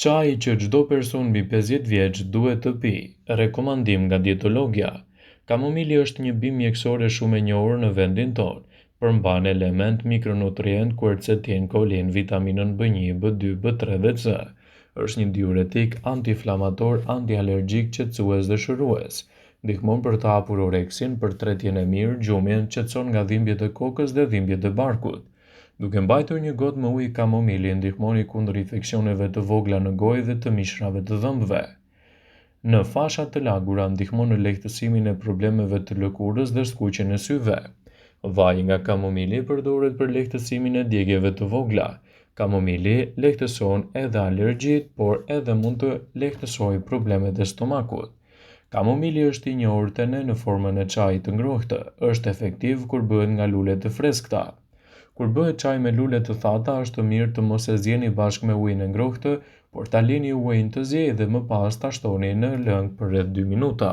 Çaji që çdo person mbi 50 vjeç duhet të pijë. Rekomandim nga dietologia. Kamomili është një bimë mjekësore shumë e njohur në vendin tonë. Përmban element mikronutrient, kuercetin, kolin, vitaminën B1, B2, B3 dhe C. Është një diuretik, antiinflamator, antialergjik, qetësues dhe shërues. Ndihmon për të hapur oreksin, për tretjen e mirë, gjumin, qetëson nga dhimbjet e kokës dhe dhimbjet e barkut. Duke mbajtur një gotë me ujë kamomili ndihmoni kundër infeksioneve të vogla në gojë dhe të mishrave të dhëmbëve. Në fasha të lagura ndihmon në lehtësimin e problemeve të lëkurës dhe skuqjen e syve. Vaji nga kamomili përdoret për lehtësimin e djegieve të vogla. Kamomili lehtëson edhe alergjitë, por edhe mund të lehtësojë problemet e stomakut. Kamomili është i njohur te ne në formën e çajit të ngrohtë. Është efektiv kur bëhet nga lule të freskëta. Kur bëhet çaj me lule të thata, është mirë të mos e zieni bashkë me ujin e ngrohtë, por ta lini ujin të ziejë dhe më pas ta shtoni në lëng për rreth 2 minuta.